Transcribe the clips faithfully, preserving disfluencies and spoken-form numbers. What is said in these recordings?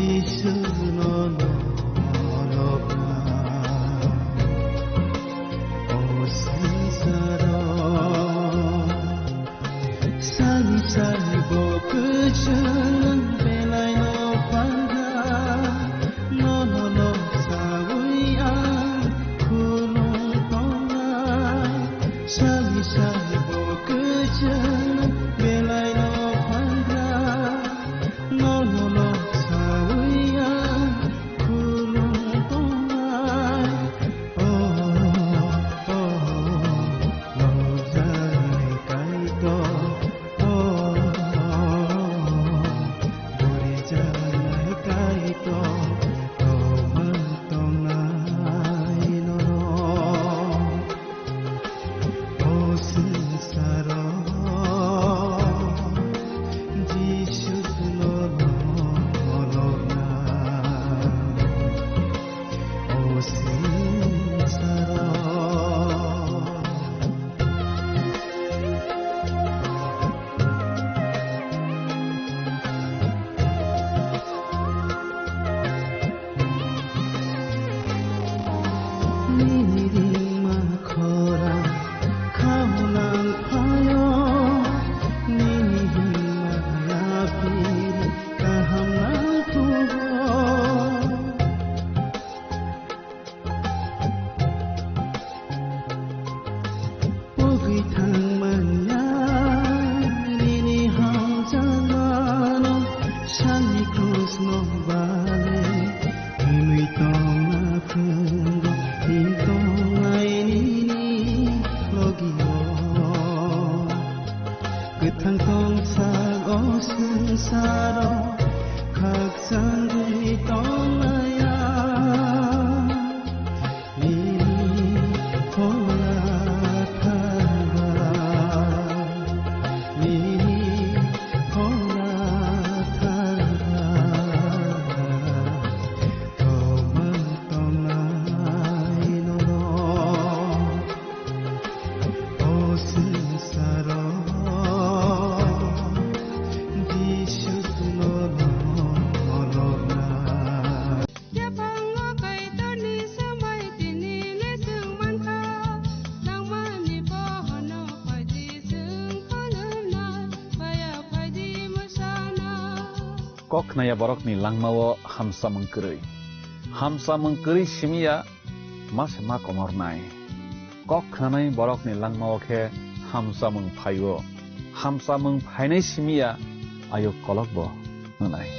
Jisu no nolokna o sansaro. Sani sani bo kwchwng belai no phalga, nono no sawi ang khulum tongnai. Sani sani bo kwchwng belai no phalga, nono no sawi ang khulum tongnai. Oh, oh, oh, nokjai Kaitor. Oh, oh, oh, burijanai Kaitor, tongma tongnai norok. O swngcharo Jisu no nolokna. O swngcharo. Nini ringma khorang khaunang phaio, nini himma yapiri kaham nang thugo. Pogwi thangmanya nini hamjakmano, sani krusno bale himwi tongna phungo, him tongnai nini logio. Kwthang tongsa o swngcharo khakchangwi tongnaya. Nini phola thangba, nini phola thangba, tongma tongnai norok. O swngcharo Jisu no nolokna. Yaphango Kaitorni swmai tini le chwng mankha, nangmani bohono phaidi chwng khulumna, baya phaidi mwsana. Kok khnaya borokni langmao hamsamung kwrwi. Hamsamung kwrwi simiya ma se ma komornai. Kok khnanai borokni langmao khe hamsamung phaio. Hamsamung phainai simiya ayuk kolokbo wngnai.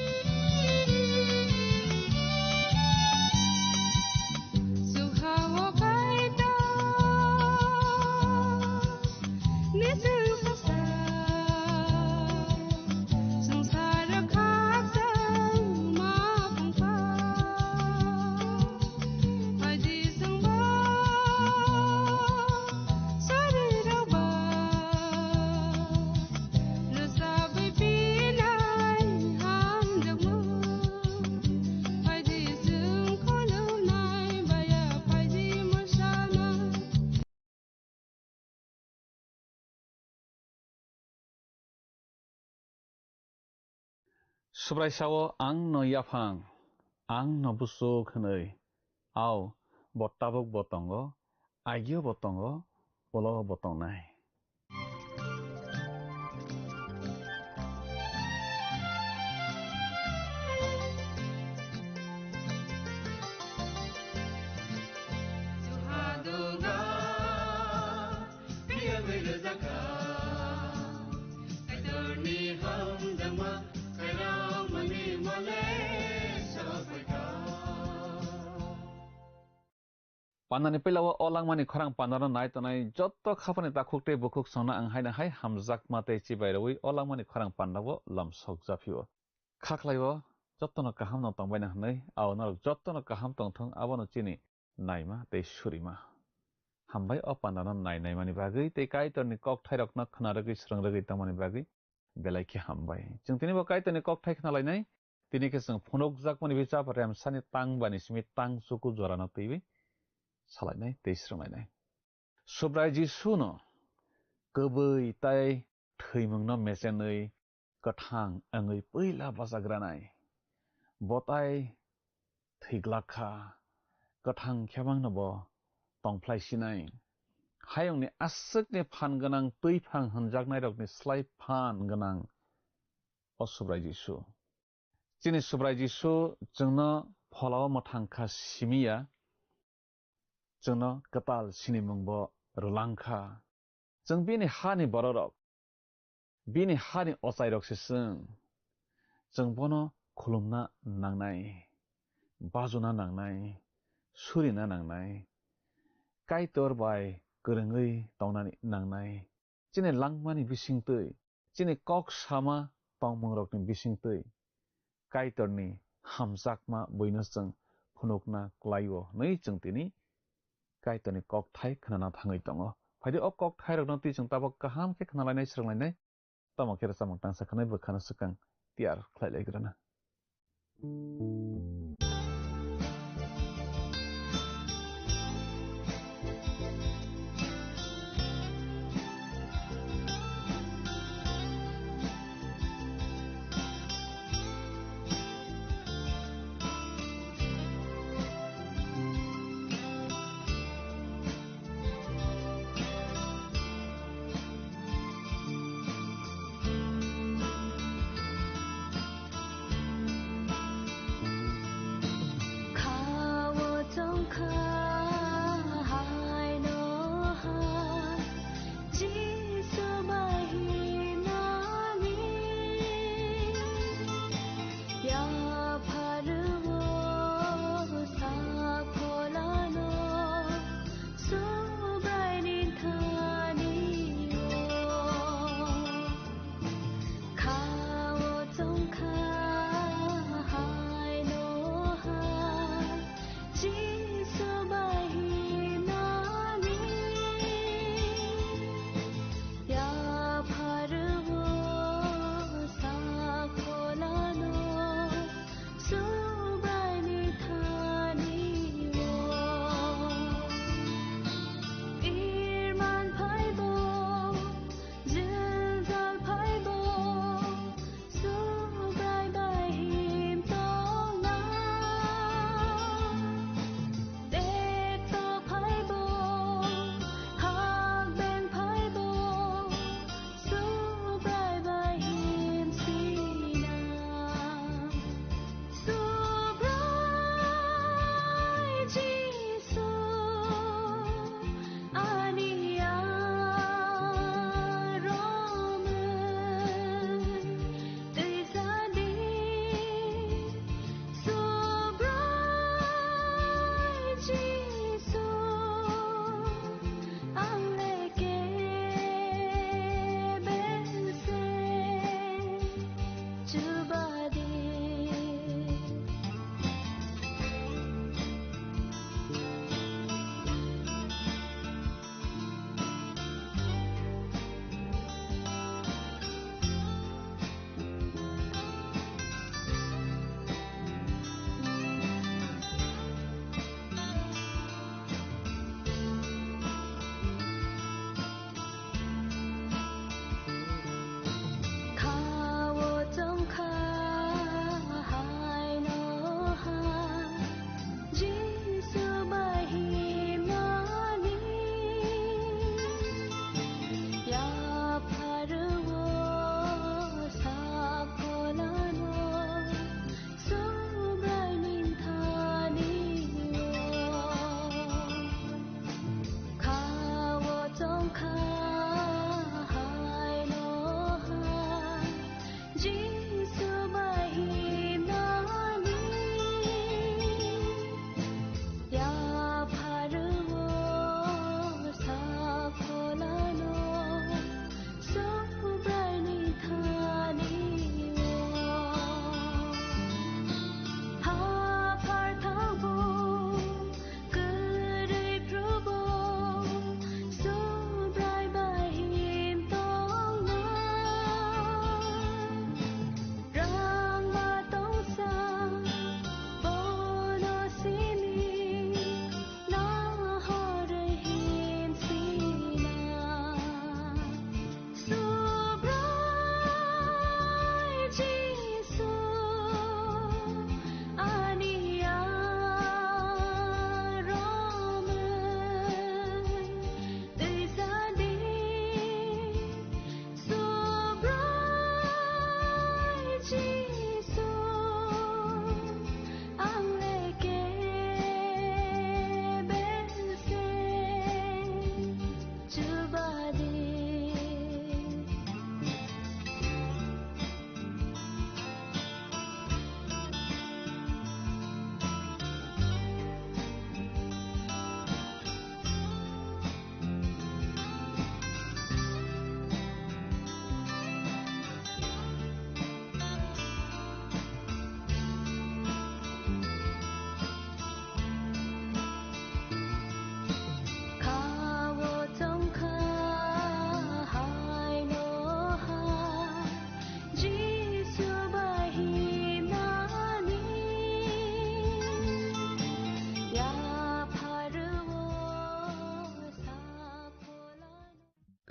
Subraisao ang no yaphang, ang no busuk hwnwi, ao bo tabuk bo tongo, agio bo tongo, ulo bo tongnai. Pandani puila o langmani khorang pandano nai tongnai jotto khapani takhuk tei bukhuk songno ang haino hai hamjakma tei chibai rwui o langmani khorang pandao lamsok japhio. Khaklai o jottono kaham no tongbaina hwnwi, ao norok jottono kaham tongthung, abono chini naima tei surima. Hambai o pandano nai naimani bagwi tei Kaitorni kokthairokno khna rwgwi swrwng rwgwi tongmani bagwi belai khe hambai. Chwng tini bo Kaitorni kokthai khna lainai, tini khe chwng phunukjakmani bichap Remsani tang bani simi tang chuku jorano twiwi salainai tei swrwnglainai. Subrai Jisuno kwbwi tai thwimungno mechenwi kwthang wngwi puila bachagranai. Bo tai thwiglak kha, kwthang khe mangno bo tongphlai sinai. Hayungni aswkni phan gwnang twi phang hwnjaknairokni slai phan gwnang o Subrai Jisu. Chini Subrai Jisu chwngno pholao mwthang kha simi ya, chwngno kwtal sinimungbo rwlang kha. Chwng bini hani bororok, bini hani ochairok se chwng. Chwng bono khulumna nangnai, bajuna nangnai, surina nangnai, Kaitor bai kwrwngwi tongnani nangnai. Chini langmani bisingtwi, chini kok sama tongmungrokni bisingtwi Kaitorni hamjakma buino chwng phunukna klaio hwnwi chwng tini Kaitorni kokthai khnana thangwi tongo. Phaidi o kokthairokno twi chwng tabok kaham khe khnalainai, swrwnglainai, tamo khe rwchapmung tangsa khanai bwkhano swkang tiyar khlai lai grana.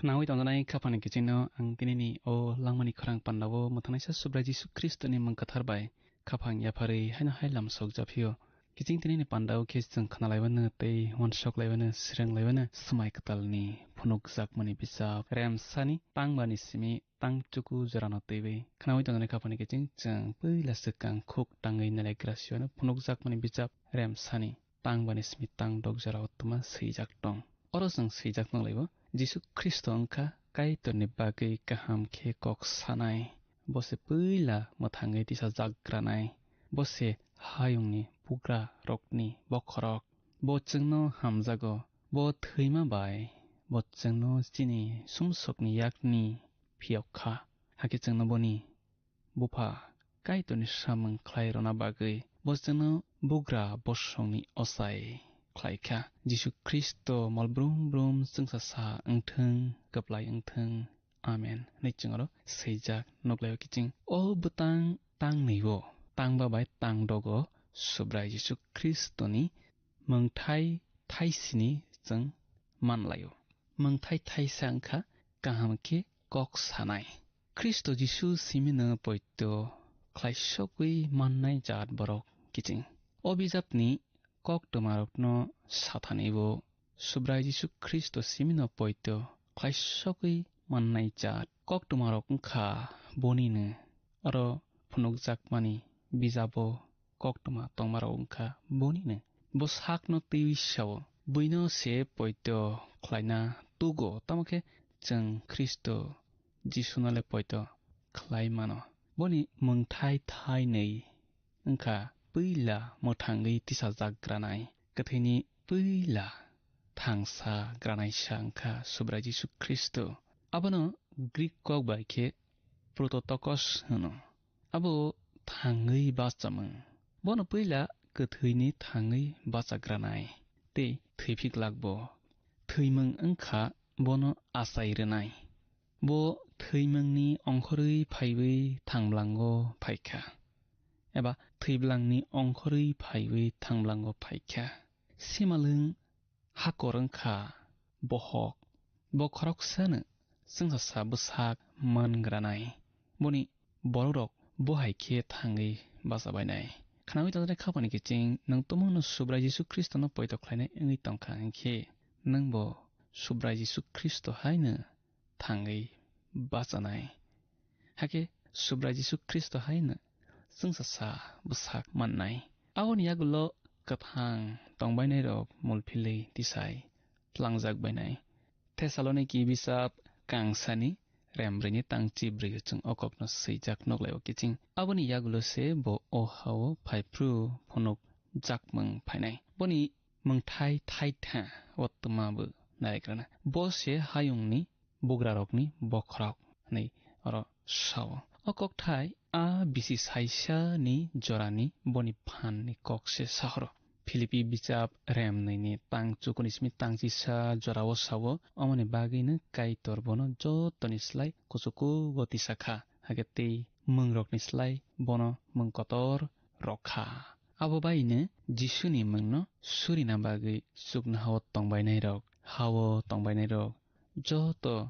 Khnaui tongjanai khaphangni kichingno ang tinini o langmani khorang pandao mwthangnaisa Subrai Jisu Khristoni mung kwthar bai khaphang yapharwi haino hai lam sok japhio. Kiching tinini pandao khe chwng khnalaibano tei uansuk laibano, srwng laibano swmai kwtalni phunukjakmani bijap Remsani tangbani simi tang chuku jorano twiwi khnaui tongjanai khaphangni kiching chwng puila swkang khuk tangwi nalaigra siwano phunukjakmani bijap Remsani tangbani simi tang dok jorao twma swijak tong. Oro chwng swijak nang laibo, Jisu Khristo wngkha Kaitorni bagwi kaham khe kok sanai. Bo se puila mwthangwi tisajak granai. Bo se hayungni bugra rokni bokhorok. Bo chwngno hamjago. Bo thwima bai bo chwngno chini sumsokni yakni phiyok kha. Hakhe chwngno boni Bupha Kaitorni samung khlai rwna bagwi bo chwngno bugra bosongni ochai khlai kha. Jisu Khristo mol brum brum chwngsasa wngthwng, kwplai wngthwng. Amen hwnwi chwng oro swijak nuklaio kiching. O bwtang tangnwi-o, tangba bai tangdogo Subrai Jisu Khristoni mungthai thaisini chwng manlaio. Mungthai thaisa wngkha kaham khe kok sanai. Khristo Jisu simino poito khlaisogwi mannai jaat borok kiching. O bijapni koktwmarokno sathanibo Subrai Jisu Khristo simino poito khlaisogwi mannai jaat koktwmarok wngkha bonino. Oro phunukjakmani bijabo koktwma tongmarok wngkha bonino. Bo sakno twiwi sao, buino se poito khlaina tugo, tamo khe chwng Khristo Jisunole poito khlai mano. Boni mungthai thainwi wngkha puila mwthangwi tisajak granai, kwthwini puila thangsa granaisa wngkha Subrai Jisu Khristo. Abono Greek kok bai khe Prototokos hwno. Abo thangwi bachamung. Bono puila kwthwini thangwi bachagranai tei thwiphik lakbo. Thwimung wngkha bono achai rwnai. Bo thwimungni ongkhorwi phaiwi thangblango phaikha, eba thwiblangni ongkhorwi phaiwi thangblango phaikha. Simalwng hakor wngkha bohok. Bo khoroksano chwngsasa bwsak man granai. Boni borokrok bo hai khe thangwi bachabainai. Khnaui tongjaknai khaphani kiching nwng tumungno Subrai Jisu Khristono poito khlainai wngwi tongkha hwnkhe, nwngbo Subrai Jisu Khristo haino thangwi bachanai. Hakhe Subrai Jisu Khristo haino chwngsasa bwsak mannai. Aboni yagulo kwthang tongbainairok mulphilwi tisai tlangjak bainai. Thessaloniki bisap kangsani rembrwini tang chibrwi chwng o kokno swijak nuklaio kiching. Aboni yagulo se bo o hao phaiphru phunuk jakmung phainai. Boni mungthai thaitha o twma bo naikrana. Bo se hayungni bugrarokni bokhorok hwnwi oro sao. O kokthai a bisi saisa ni jorani boni phan ni kok se sahoro. Philippi bichap remnwi ni tang chukuni simi tang chisa jorao sao, omoni bagwino Kaitor bono jotoni slai kuchukugo tisa kha, hakhe tei mwngrokni slai bono mung kotor rok kha. Abo baino Jisuni mungno surina bagwi chuknohao tongbainairok, hao tongbainairok joto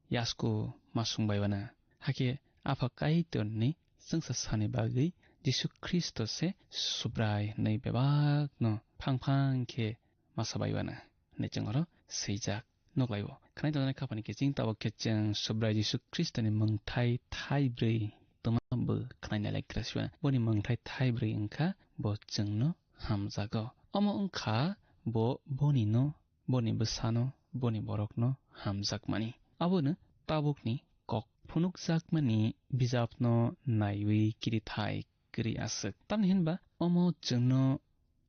yasku ma sungbai uana. Hakhe Apha Kaitorni chwngsa sani bagwi Jisu Khristo se Subrai hwnwi bebakno phang phang khe ma sabai uana hwnwi chwng oro swijak nuklaio. Khwnai tongjaknai khaphani kiching tabuk khe chwng Subrai Jisu Khristoni mungthai thai brwi twma bo khwnai nai lai kwrwi si uana. Boni mungthai thai brwi wngkha bo chwngno hamjago. Omo wngkha bo boni no boni bwsano, boni borokno hamjakmani. Abono tabukni kok phunukjakmani bijapno naiwi kirithai kwrwi aswk. Tamni hinba omo chwngno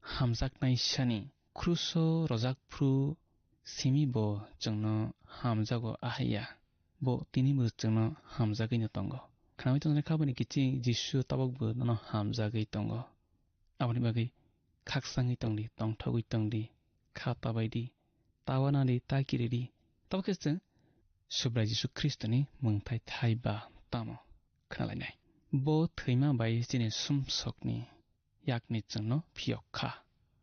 hamjaknaisani kruso rojak phru simi bo chwngno hamjago ahaiya. Bo tinibo chwngno hamjagwino tongo. Khnaui tongjaknai khaboni kiching Jisu tabukbo nono hamjagwi tongo. Aboni bagwi khaksangwi tongdi, tongthogwi tongdi, kha tabaidi, tawanadi, takiridi. Tabuk khe chwng Subrai Jisu Khristoni mungthai thai ba tamo khnalainai. Bo thwima bai chini sumsokni yakni chwngno phiyok kha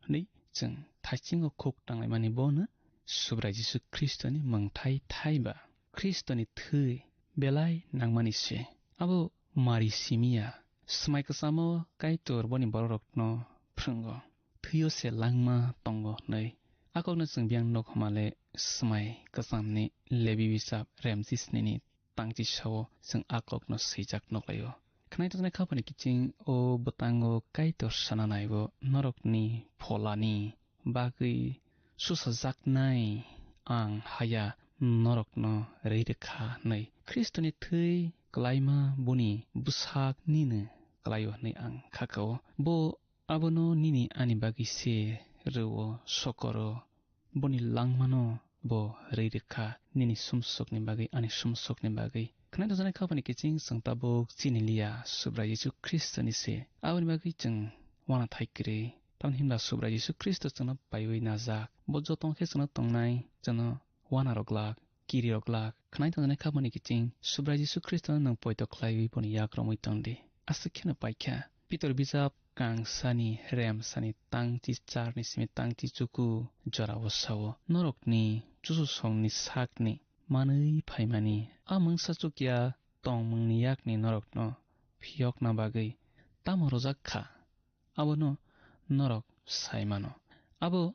hwnwi chwng thaisingo khuk tanglaimani bono Subrai Jisu Khristoni mungthai thai ba Khristoni thwi belai nangmani se. Abo mari simi ya. Swmai kwchamo Kaitor boni bororokno phrwngo. Thwio se langma tongo hwnwi. A kokno chwng biyang nok hwnmale swmai kwchamni Lebi bijap remjisnini tangchisao chwng a kokno swijak nuklaio. Khwnai tongjaknai khaphani kiching o bwtango Kaitor sana naibo norokni pholani bagwi susajaknai ang haya norokno rwi rwkha hwnwi. Khristoni thwi kwlaima boni bwsak nini kwlaio hwnwi ang kha kao. Bo abono nini ani bagwi se rwo sokoro. Boni langmano bo rwi rwkha nini sumsokni bagwi, ani sumsokni bagwi. Khwnai tongjaknai khaphani kiching chwng tabuk chini liya Subrai Jisu Khristoni se. Aboni bagwi chwng uanathai kwrwi. Tamni hwnba Subrai Jisu Khristo chwngno paiwi najak. Bo joto khe chwngno tongnai, chwngno uanarok glak, kirirok glak. Khwnai tongjaknai khaphani kiching Subrai Jisu Khristono nwng poito khlaiwi boni yak romwi tongdi. Aswk kheno paikha. Pitor bijap kangsani remsani tangchi charni simi tangchi chuku jorao sao, norokni chuchusongni sakni manwi phaimani a mungsa chukya tongmungni yakni norokno phiyokna bagwi tamo rwjak kha, abono norok sai mano. Abo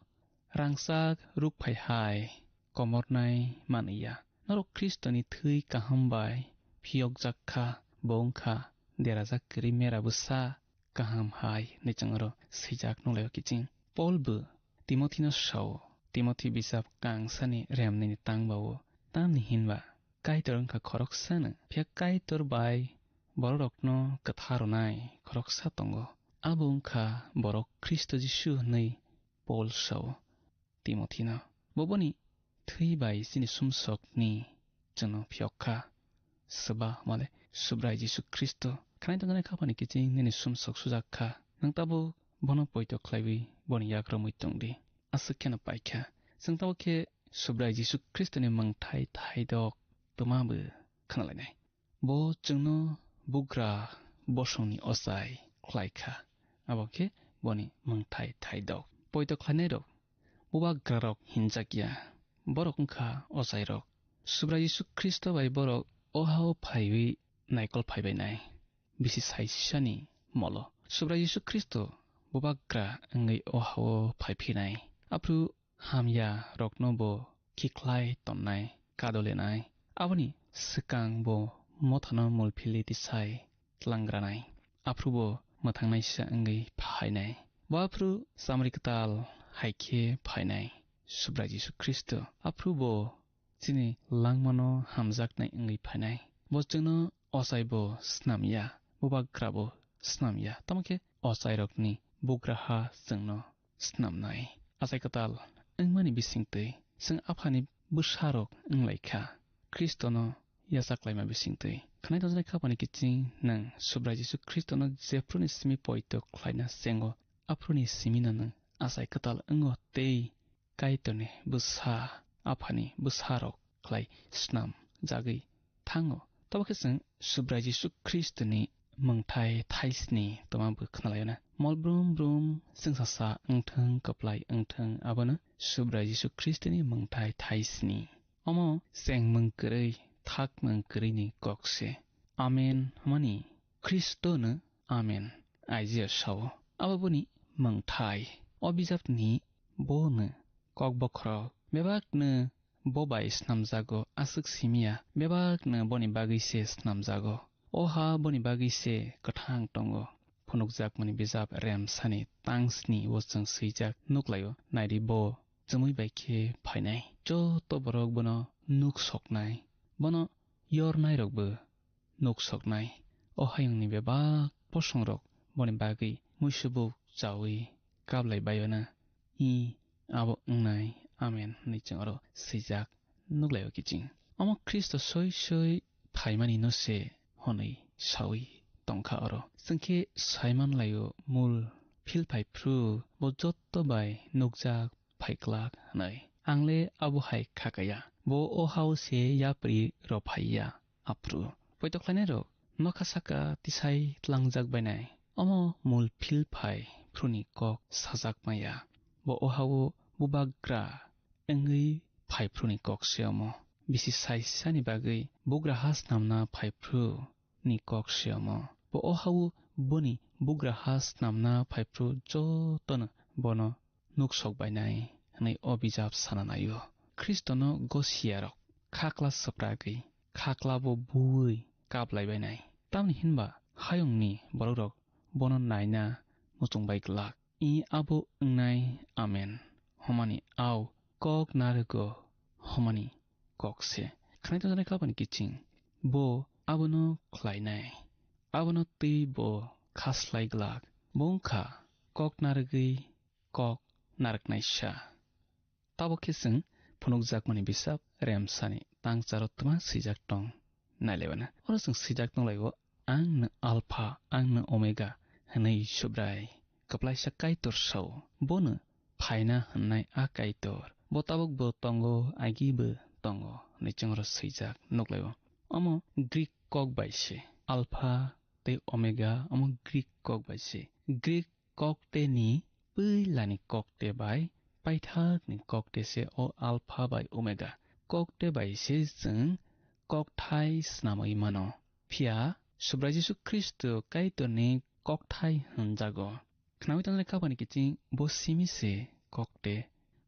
rangchak rukphai hai komornai manwi ya. Norok Khristoni thwi kaham bai phiyokjak kha, bo wng kha derajak kwrwi mera bwsa kaham hai hwnwi chwng oro swijak nukhlaio kiching. Pol bo Timothino sao, Timothi bijap kangsani remnini tangbao, tamni hinba Kaitor wngkha khoroksano, phiya Kaitor bai bororokno kwthar rwnai khoroksa tongo, abo wngkha borok Khristo Jisu hwnwi Pol sao. Timothino. Bo boni thwi bai chini sumsokni chwngno phiyok kha. Swba male Subrai Jisu Khristo. Khwnai tongjaknai khaphani kiching nini sumsok sujak kha. Nwng tabuk bono poito khlaiwi boni yak romwi tongdi. Aswk kheno paikha. Chwng tabuk khe Subrai Jisu Khristoni mwngthai thaidok twma bo khwnalainai. Bo chwngno bugra bosongni ochai khlai kha, abo khe boni mwngthai thaidok. Poito khlainairok bubagrarok hinjak ya, borok wng kha ochairok. Subrai Jisu Khristo bai borok o ha-o phaiwi naikol phaibainai, bisi sai sisani molo. Subrai Jisu Khristo bubagra wngwi o ha-o phaiphinai. Aphuru hamya rokno bo khikhlai tonnai, kadolenai. Aboni swkang bo mothano mulphili tisai tlangranai. Aphuru bo mwthangnaisa wngwi phainai. Bo aphuru chamri kwtal hai khe phainai, Subrai Jisu Khristo. Aphuru bo chini langmano hamjaknai wngwi phainai. Bo chwngno ochai bo snam ya, bubagra bo snam ya. Tamo khe ochairokni bugraha chwngno snamnai. Achai kwtal wngmani bisingtwi chwng Aphani bwsarok wng lai kha, Khristono yachaklaima bisingtwi. Khwnai tongjaknai khaphani kiching nwng Subrai Jisu Khristono jephuruni simi poito khlaina chengo, aphuruni simino nwng achai kwtal wngo tei Kaitorni bwsa, Aphani bwsarok khlai snam jagwi thango. Tobo khe chwng Subrai Jisu Khristoni mwngthai thaisni twma bo khwnalaio na. Mol brum brum chwngsasa wngthwng, kwplai wngthwng, abono Subrai Jisu Khristoni mwngthai thaisni. Omo chengmung kwrwi, thakmung kwrwini kok se. Amen hwnmani Khristono Amen, Isaiah sao. Abo boni mwngthai. O bijapni bono kok bokhorok bebakno bo bai snamjago, aswk simiya, bebakno boni bagwi se snamjago. O ha boni bagwi se kwthang tongo. Phunukjakmani bijap remsani tangsni o chwng swijak nuklaio, naidi bo chumui bai khe phainai. Joto borok bono nuk soknai, bono yornairokbo nuk soknai. O hayungni bebak bosongrok boni bagwi muisubuk chaui kablai baio na. I abo wngnai, Amen hwnwi chwng oro swijak nuklaio kiching. Omo Khristo soi soi phaimani no se hwnwi saui tongkha oro. Chwng khe saiman laio, mul phil phai phru bo jotto bai nukjak phai glak hwnwi. Ang le abo hai kha kaya. Bo o hao se yapri rw phai ya. Aphru poito khlainairok nokha saka tisai tlangjak bainai. Omo mul phil phai phruni kok sajak maya. Bo o hao bubagra wngwi phai phruni kok se omo. bisi saisani bagwi bugraha snamna phaiphru ni kok se omo. Bo o hao boni bugraha snamna phaiphru jotono bono nuk sok bainai hwnwi o bijap sana naio. Khristono gosiyarok khakla swpragwi, khaklabo buwi kaplai bainai. Tamni hinba hayungni borokrok bono naina muchung bai glak. I abo wngnai amen. Homani au kok narwgo homani kok se. Khwnai tongjaknai kha boni kiching. Bo abono khlainai. Abono twi bo khaslai glak. Bo wngkha kok narwgwi kok narwknaisa. Tabuk khe chwng phunukjakmani bisap Remsani tangcharo twma swijak tong nailaibana. Oro chwng swijak tonglaio, "Angno Alpha, angno Omega," hwnwi Subrai kwplaisa Kaitor sao. Bono phaina hwnnai a Kaitor. Bo tabukbo tongo, agibo tongo hwnwi chwng oro swijak nuklaio. Omo Greek kok bai se. Alpha tei Omega omo Greek kok bai se. Greek kokteni puilani kokte bai paithakni kokte se o Alpha bai Omega. Kokte bai se chwng kokthai snamwi mano. Phiya Subrai Jisu Khristo Kaitorni kokthai hwnjago. Khnaui tongnai kha bani kiching bo simi se kokte.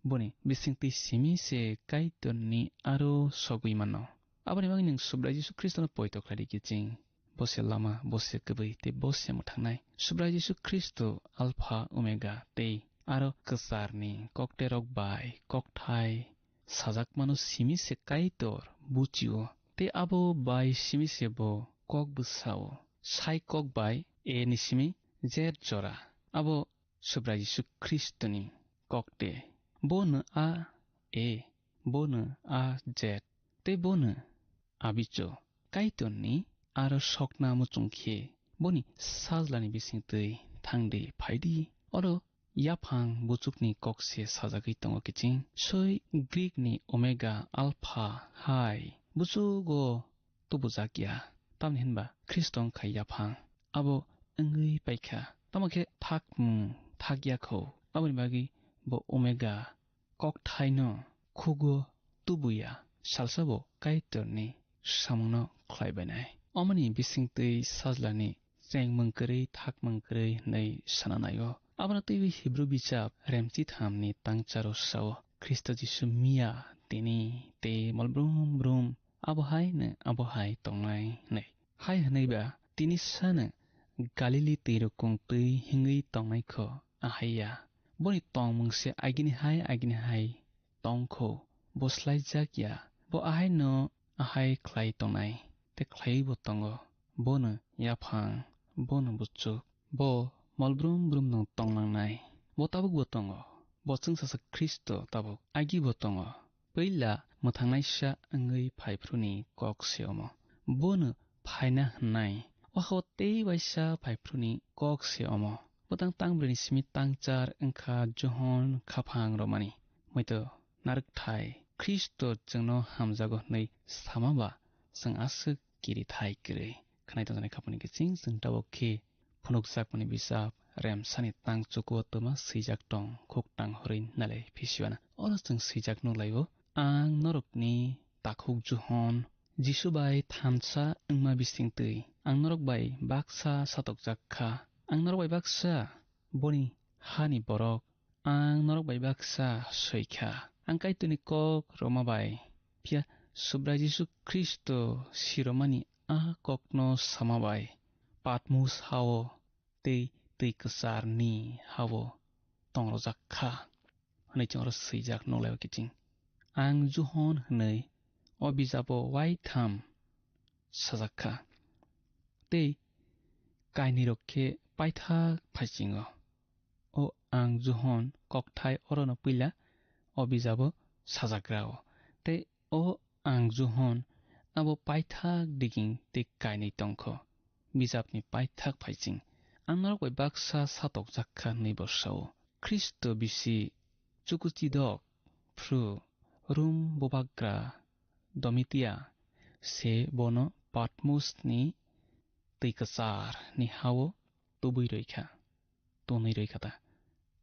Boni bisingtwi simi se Kaitorni aro sogwi mano. Aboni bagwi nwng Subrai Jisu Khristono poito khlai di kiching. Bo se lama, bo se kwbwi, tei bo se mwthangnai. Subrai Jisu Khristo Alpha, Omega, tei aro kwcharni kokterok bai kokthai sajakmano simi se Kaitor buchio. Tei abo bai simi se bo kok bwsao. Sai kok bai A ni simi Z jora. Abo Subrai Jisu Khristoni kokte. Bono A, A, bono A, Z. Tei bono abicho Kaitorni aro sokna muchung khe boni sajlani bisingtwi thangdi phaidi. Oro yaphang buchukni kokse sajagwi tongo kiching. Soi Greek ni Omega Alpha hai buchugo tubujak ya. Tamni hinba Khristo wngkha yaphang. Abo wngwi paikha. Tamo khe thakmung thak ya kho. Aboni bagwi bo Omega kokthaino khugo tubuya, salsabo Kaitorni samungno khlaibainai. Omoni bisingtwi sajlani chengmung kwrwi, thakmung kwrwi hwnwi sana naio. Abono twiwi Hibru bijap remchithamni tangcharo sao, Khristo Jisu miya, tini, tei mol brum brum, abo haino abo hai tongnai hwnwi. Hai hwnwiba tini sano Galili twirwkung twi hingwi tongnai kho, ahai ya. Boni tongmung se agini hai agini hai tong kho, bo slaijak ya. Bo ahaino ahai khlai tongnai, tei khlaiwi bo tongo. Bono yaphang, bono buchuk. Bo mol brum brum no tong nangnai. Bo tabuk bo tongo. Bo chwngsacha Khristo tabuk agi bo tongo. Puila mwthangnaisa wngwi phaiphru ni kok se omo. Bono phaina hwnnai. O ha-o tei waisa phaiphru ni kok se omo. Bwtang tang brwi ni simi tangchar wngkha Johon khaphang romani. Moito narwkthai Khristo chwngno hamjago hwnwi sama ba chwng aswk kirithai kwrwi. Khwnai tongjaknai khapangni kiching chwng tabuk khe phunukjakmani bisap remsani tang chukuo twma swijak tong khuk tang horwi nalai phisiwana. Oro chwng swijak nuklaio, "Ang norokni takhuk Johon, Jisu bai thansa wngma bisingtwi ang norok bai baksa satokjak kha. Ang norok bai baksa boni hani borok, ang norok bai baksa soi kha. Ang Kaitorni kok rwma bai, phiya Subrai Jisu Khristo siromani a kokno sama bai, Patmos ha-o tei twi kwcharni ha-o tongrojak kha," hwnwi chwng oro swijak nuklaio kiching. Ang Johon hwnwi o bijabo waitham sajak kha. Tei kainwirok khe paithak phaisingo. O ang Johon kokthai orono puila o bijabo sajakrao. Tei o ang Johon abo paithak diging tei kainwi tongkho. Bijapni paithak phaising ang norok bai baksa satokjak kha hwnwi bo sao. Khristo bisi chukuchidok phru Rum bubagra Domitia se bono Patmosni twi kwcharni ha-o tubui rwi kha, tonwi rwi kha ta.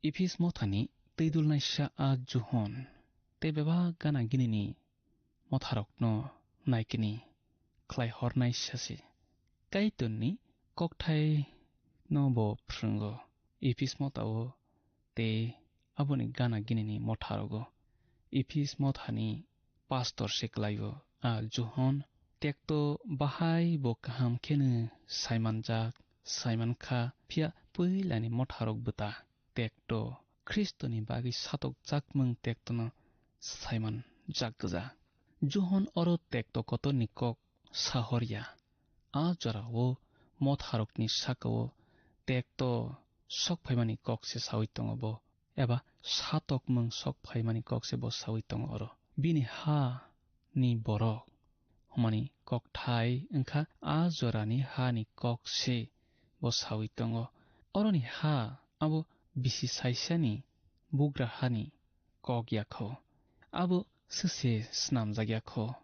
Ephis mothani twi dulnaisa a Johon tei bebak gana ginini motharokno naikini khlai hornai sasi. Kaitorni kokthai no bo phrwngo. Ephis motha o tei aboni gana ginini motharogo. Ephis mothani pastor se kwlaio. A Johon tekto bahai bo kaham kheno saimanjak, saimankha, phiya puilani motharok bwta tekto Khristoni bagwi satokjakmung tektono saimanjak gwja. Johon oro tekto kotorni kok sahorya. A jorao motharokni sakao tekto sok phaimani kok se saui tongo bo, eba satokmung sok phaimani kok se bo saui tongo oro. Bini ha ni borok hwnmani kokthai wngkha a jorani ha ni kok se bo saui tongo. Oroni ha abo bisi saisani bugra hani kok yakho. Abo sese snamjak yakho.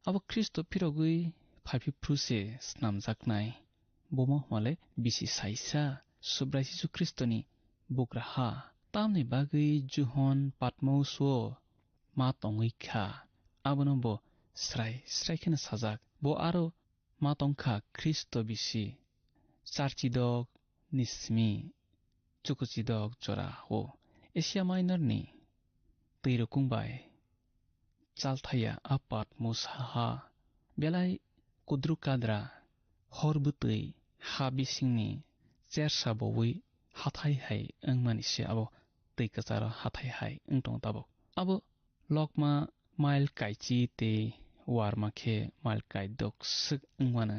Abo Khristo phirogwi phaiphipru se snamjaknai. Bomo hwnmale bisi saisa Subrai Jisu Khristoni bugra ha. Tamni bagwi Johon Patmos o ma tongwi kha. Abono bo srai srai kheno sajak. Bo aro ma tongkha Khristo bisi. Charchidok ni simi chukuchidok jora o Asia Minor ni twi rukung bai chalthaya a Patmos ha belai kudru kadra hor bwtwi ha bisingni chersa bowi hathai hai wngmani se abo twi kwcharo hathai hai wng tongo tabuk. Abo lokma mail kaichi tei warma khe mail kaidok swk wngmano.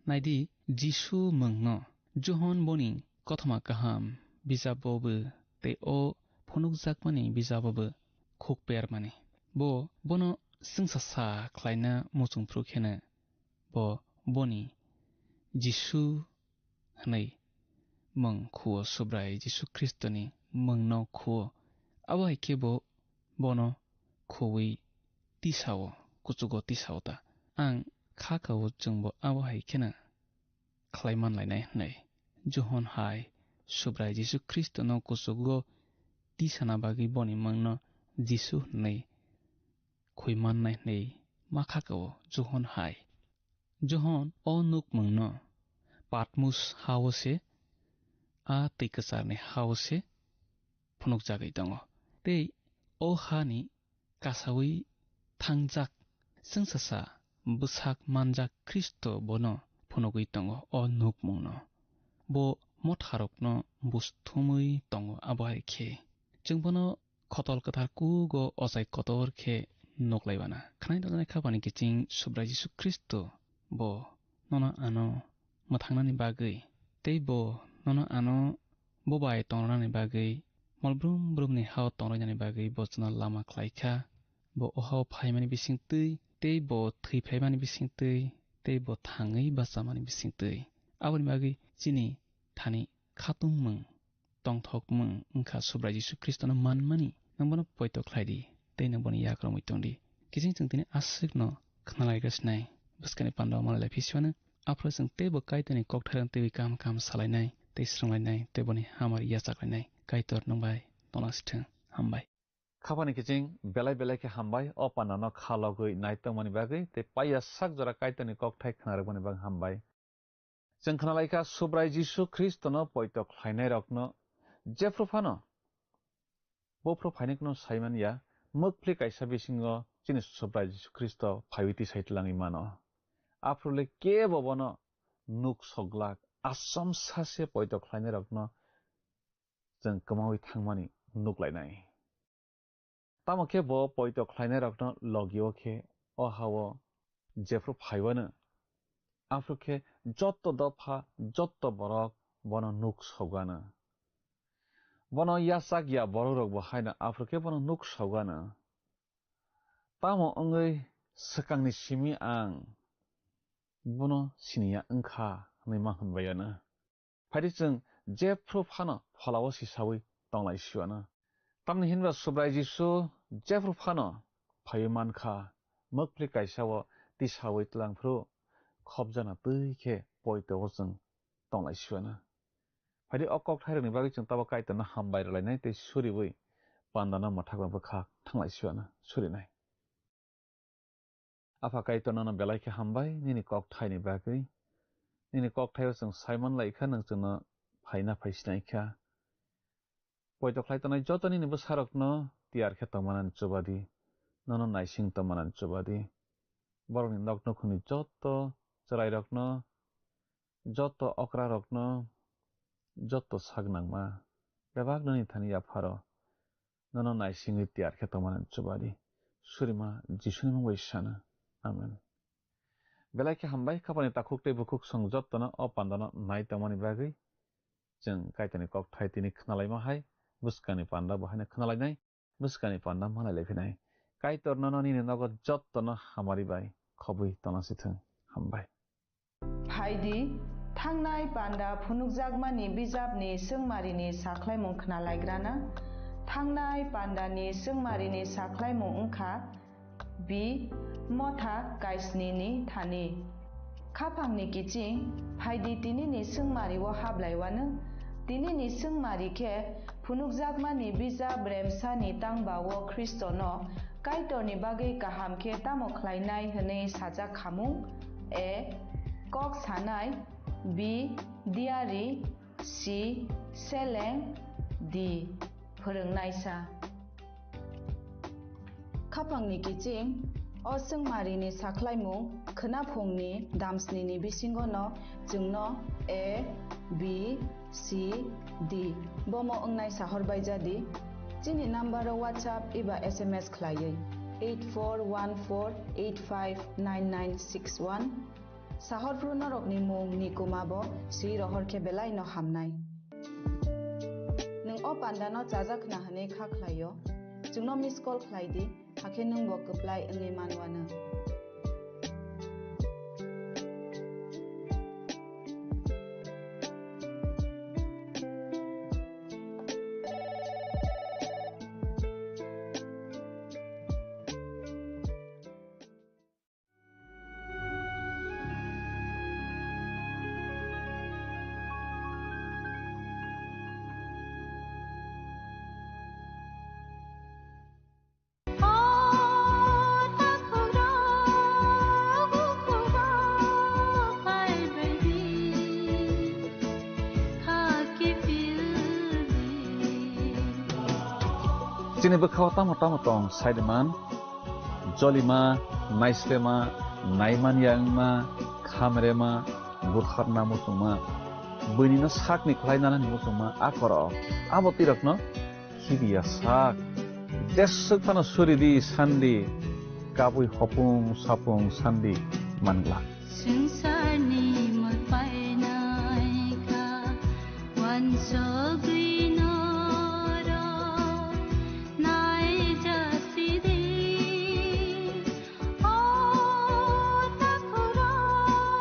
Naidi, Jisu mungno Johon boni kothoma kaham bijabo bo tei o phunukjakmani bijabo bo khuk permani. Bo bono chwngsa sa khlaina muchungphru kheno bo boni Jisu hwnwi mung khuo, Subrai Jisu Khristoni mungno khuo. Abo hai khe bo bono khuwi tisao, kuchugo tisao ta. Ang kha kao chwngbo abo hai kheno khlai man lainai hwnwi. Johon hai Subrai Jisu Khristono kuchugo tisana bagwi boni mungno Jisu hwnwi khui mannai hwnwi ma kha kao Johon hai. Johon o nukmungno Patmos ha-o se, a twi kwcharni ha-o se phunukjagwi tongo. Tei o hani kasaui thangjak chwngsasa bwsak manjak Khristo bono phunugwi tongo o nukmungno. Bo motharokno busthumwi tongo abo hai khe. Chwng bono khotol kwthar kugo ochai kotor khe nuklaibana. Khwnai tongjaknai khapani kiching Subrai Jisu Khristo bo nono ano mwthangnani bagwi tei bo nono ano bo bai tongranani bagwi mol brum brumni hao tongrainani bagwi bo chwngno lama khlaikha. Bo o hao phaimani bisingtwi tei bo thwi phaimani bisingtwi tei bo thangwi bachamani bisingtwi. Aboni bagwi chini thani khatungmung tongthokmung wngkha Subrai Jisu Khristono manmani. Nwng bono poito khlai di tei nwng boni yakromwi tong di. Kiching chwng tini aswkno khna lai sinai bwskani panda o malai lai phisiwano. Aphuru chwng teibo Kaitorni kokthairokno teiwi kaham kaham salainai tei swrwnglainai tei boni hamari yachaklainai. Kaitor nwng bai tongna sithwng. Hambai. Khapani kiching belai belai khe hambai o pandano kha logwi nai tongmani bagwi tei paiya sak jora Kaitorni kokthai khna rwkmani bagwi hambai. Chwng khna lai kha Subrai Jisu Khristono poito khlainairokno jephru phano buphru phainaikno sai man ya, mwkphli kaisa bisingo chini Subrai Jisu Khristo phaiwi tisai tlangwi mano. Aphuru le kebo bono nuk soglak, achomsa se poito khlainairokno chwng kwmaui thangmani nuk lainai. Tamo khe bo poito khlainairokno logio khe o ha-o jephru phaiwano, aphuru khe jotto dopha, jotto borok bono nuk sogwano. Bono yachak ya borokrokbo haino aphuru khe bono nuk sogwano. Tamo wngwi swkangni simi ang bono siniya wngkha hwnwi ma hwnbaiyano. Phaidi chwng jephru phano pholao sisaui tonglai siwano. Tamni hinba Subrai Jisu jephru phano phaiwi mankha, mwkphli kaisao tisaui tlangphru khopjana twi khe poito-o chwng tonglai siwano. Phaidi o kokthairokni bagwi chwng tabo Kaitorno hambai rwlainai tei suriui pandano mwthakno bwkha thanglai siwano surinai. Apha Kaitor, nono belai khe hambai nini kokthaini bagwi. Nini kokthaio chwng saiman lai kha, nwng chwngno phaina phai sinai kha. Poito khlai tongnai joto nini bwsarokno tiyar khe tongmanani chuba di, nono naising tongmanani chuba di. Borokni nok nukhungni joto chwrairokno, joto okrarokno, joto sak nangma bebak nini thani yapharo nono naisingwi tiyar khe tongmani chuba di. Surima Jisuni mung bai sana. Amen. Belai khe hambai, khapani takhuk tei bukhuk song jotono o pandano nai tongmani bagwi. Chwng Kaitorni kokthai tini khnalaima hai, bwskangni panda bo haino khnalainai, bwskangni panda malai laiphinai. Kaitor nono nini nogo jotono hamari bai khobwi tongna sithwng. Hambai. Phaidi, thangnai panda phunukjakmani bijapni swngmarini sakhlaimung khnalaigrana. Thangnai pandani swngmarini sakhlaimung wngkha, B. Motha kaisnini thani. Khaphangni kiching, phaidi tinini swngmario hablaiwano. Tinini swngmari khe phunukjakmani bijap remsani tangbao Khristono Kaitorni bagwi kaham khe tamo khlainai hwnwi sajak khamung? A. Kok sanai. B. Diari. C. Seleng. D. Phwrwngnaisa. Khaphangni kiching, o swngmarini sakhlaimung khwnaphungni damsnini bisingono chwngno A, B, C, D bomo wngnai sahor baijadi. Chini nambaro WhatsApp eba S M S khlaiwi eight four one four eight five nine nine six one. Sahorphru norokni mung ni kuma bo swi rohor khe belai no hamnai. Nwng o panda no chajak khna hwnwi kha khlai o, chwngno miss call khlai di, hakhe nwng bo kwplai wngwi man uanw. Chini bwkhao tamo tamo tong, saiman, jolima, naislema, naimanya wngma, khamrema, butharna muchungma, buinino sakni khlai nanani muchungma, a korok, abo twirakno khibiya sak. Deswk phano suridi sandi, kabui hopung sapung sandi manglak. Swngcharni mul painai kha, uansugwi norok naijasidi. O takhurok,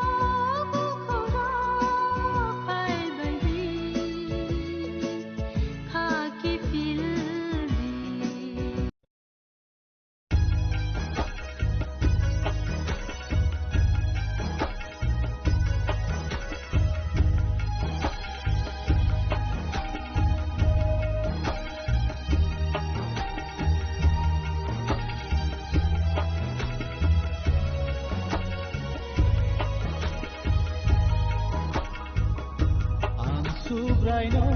bukhurok phaibaidi, khaki phildi. Ang Subraino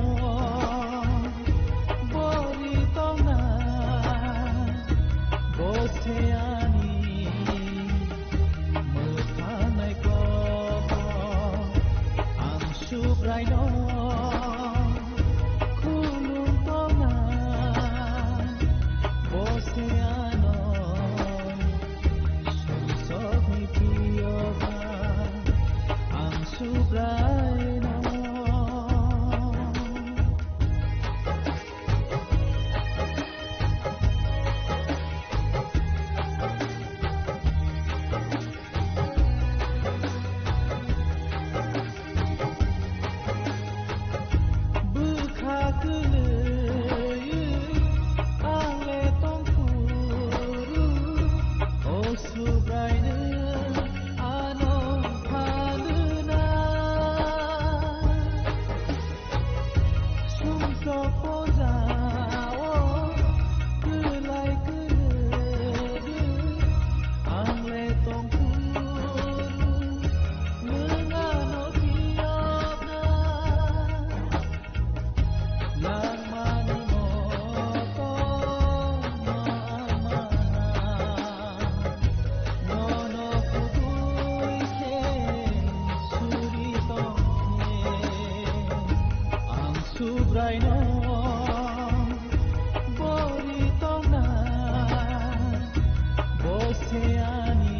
bori tongna, bo se ani mwkhanai kok. Ang Subraino khulum tongna, bo se ano sumsokni priyoba. Ang Subraino. Bwkha kwlwi ang le tongphuru, o Subraino ano phalwna. Sumsok pojao kwlai kwrwi ang le tong Subraino bori tongna, bo se ani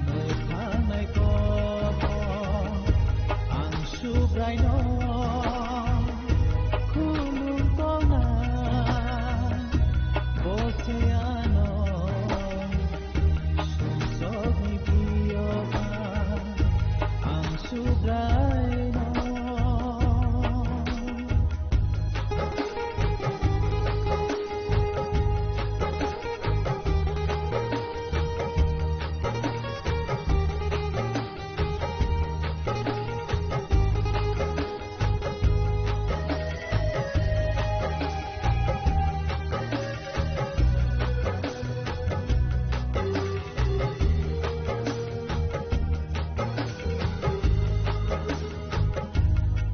mwkhanai kobo. Ang Subraino khulum tongna, bo se ano sumsokni biyoga. Ang Subraino.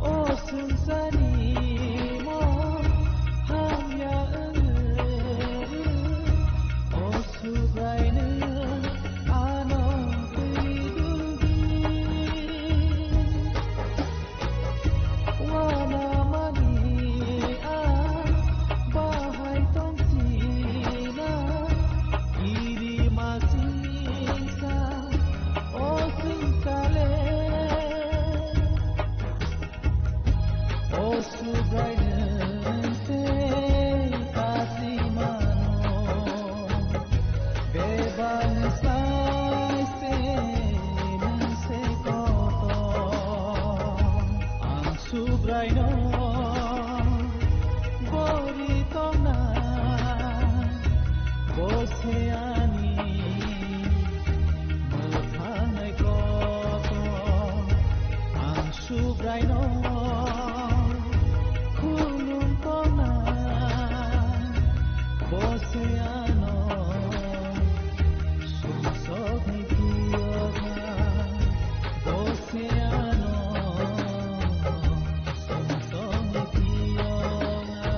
O swngcharni mol hamya wngwi, o Subraino ano twi duldi. Wanamani ang bahai tongchina, kiri masingsa o swngchale. O Subraino tei kasimano. Bebak sai se nwng se kotor. Ang Subraino bori tongna, bo se ani mwkhanai kotor. Ang Subraino khulum tongna, bo se ano sumsokni biyoga, bo se ano sumsokni biyoga.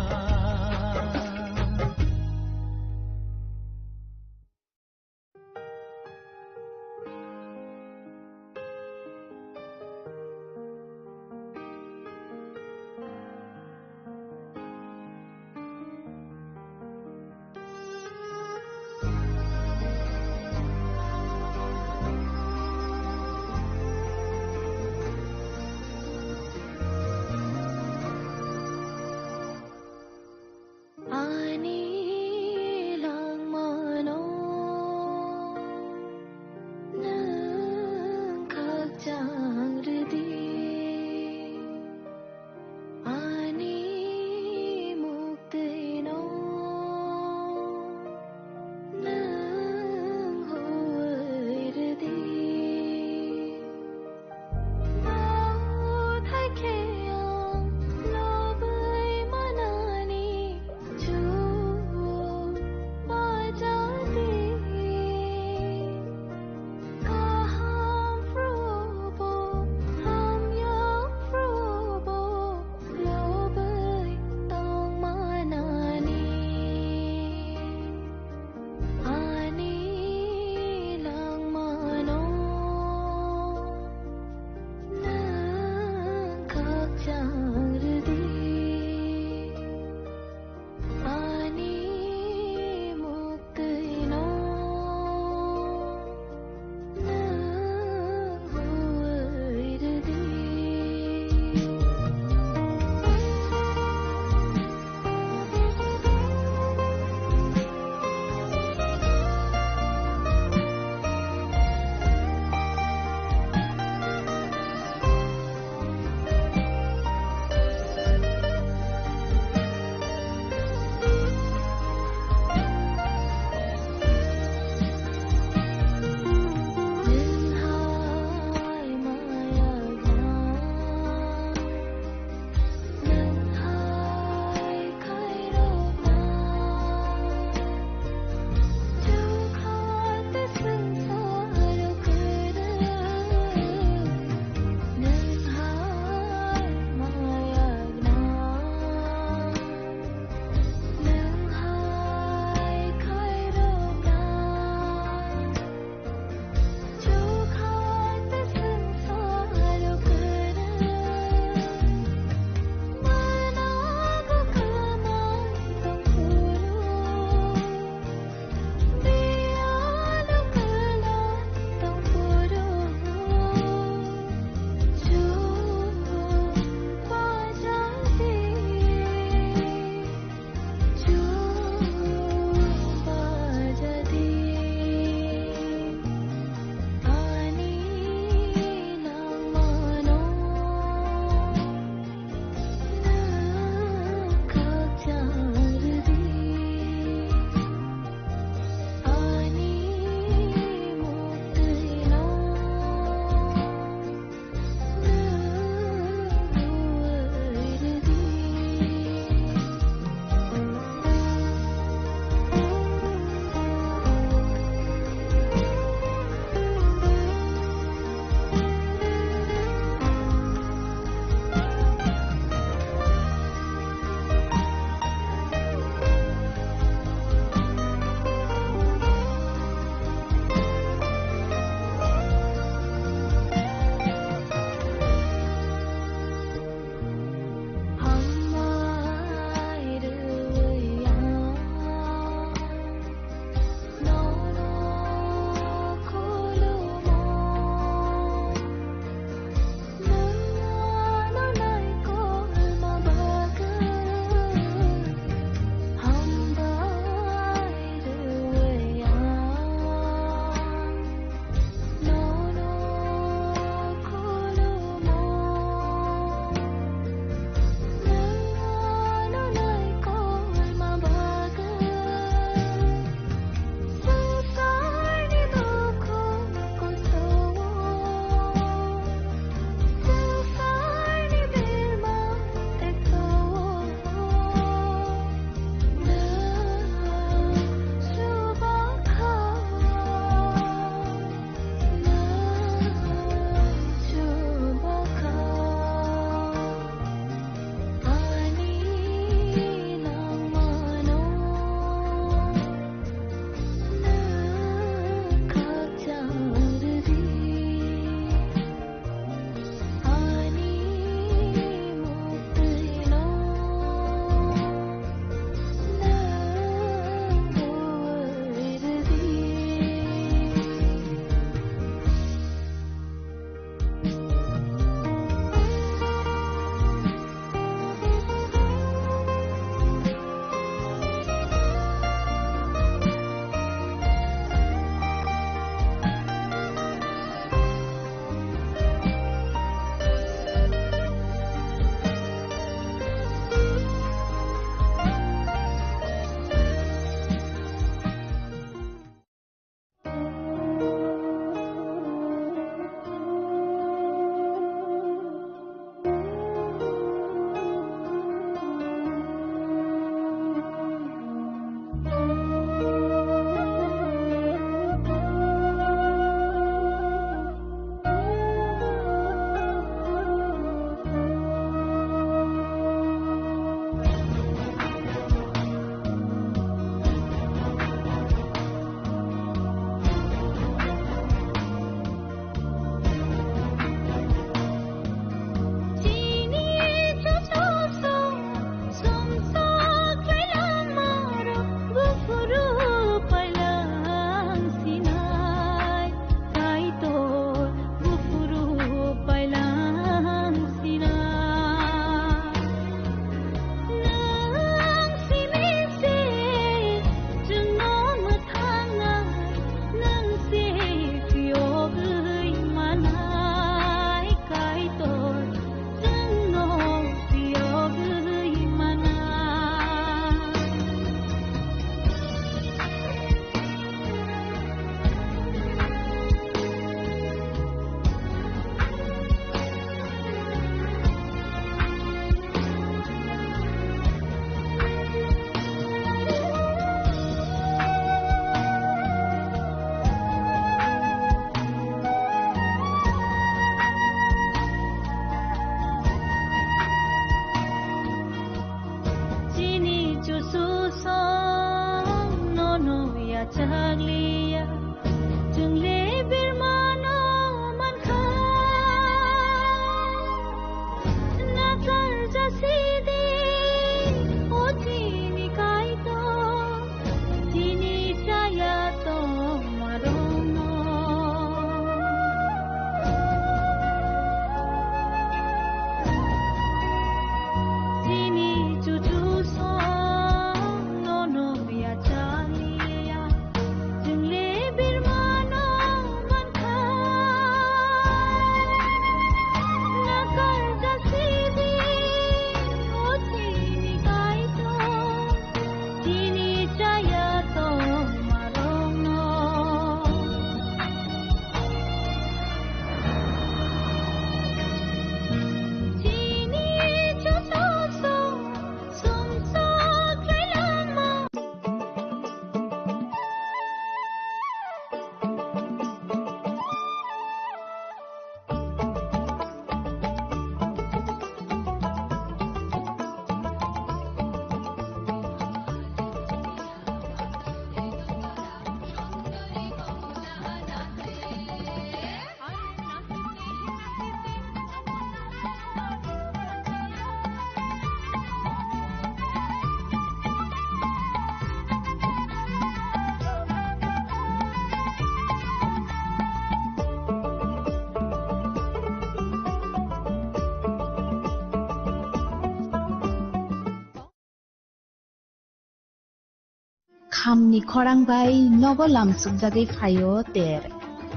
Hamni khorang bai nogo lamsukjagwi phaio ter.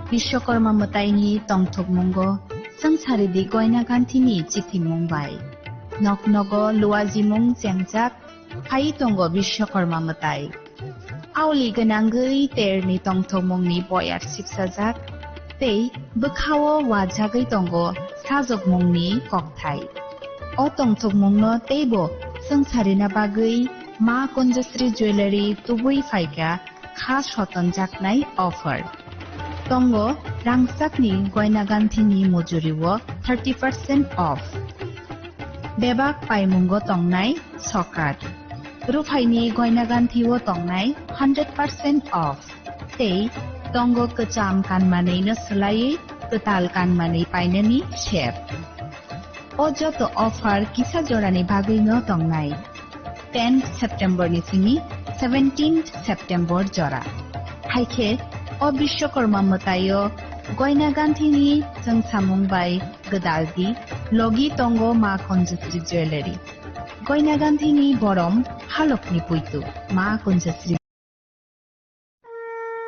Biswakarma mwtaini tongthokmungo swngcharidi Goina Ganthini chithimung bai. Nok nogo luajimung chengjak phai tongo Biswakarma mwtai. Aoli gwnangwi terni tongthokmungni boyar sipsajak tei bwkhao wajagwi tongo sajokmungni kokthai. O tongthokmungno teibo swngcharina bagwi Ma Kunjasri Jewellery tubui phaikha kha sotonjaknai offer. Tongo rangchakni Goina Ganthini mujurio thirty percent off. Bebak paimungo tongnai sokat. Ruphaini Goina Ganthio tongnai hundred percent off. Tei tongo kwcham kanmanwino swlaiwi kwtal kanmanwi painani sep. O joto offer kisa jorani bagwino tongnai. Tenth September ni simi seventeenth September jora. Haikhe o Biswakarma mwtaio Goina Ganthini chwngsamung bai gwdaldi logi tongo Ma Kunjasri Jewellery. Goina Ganthini borom halokni puitu Ma Kunjasri.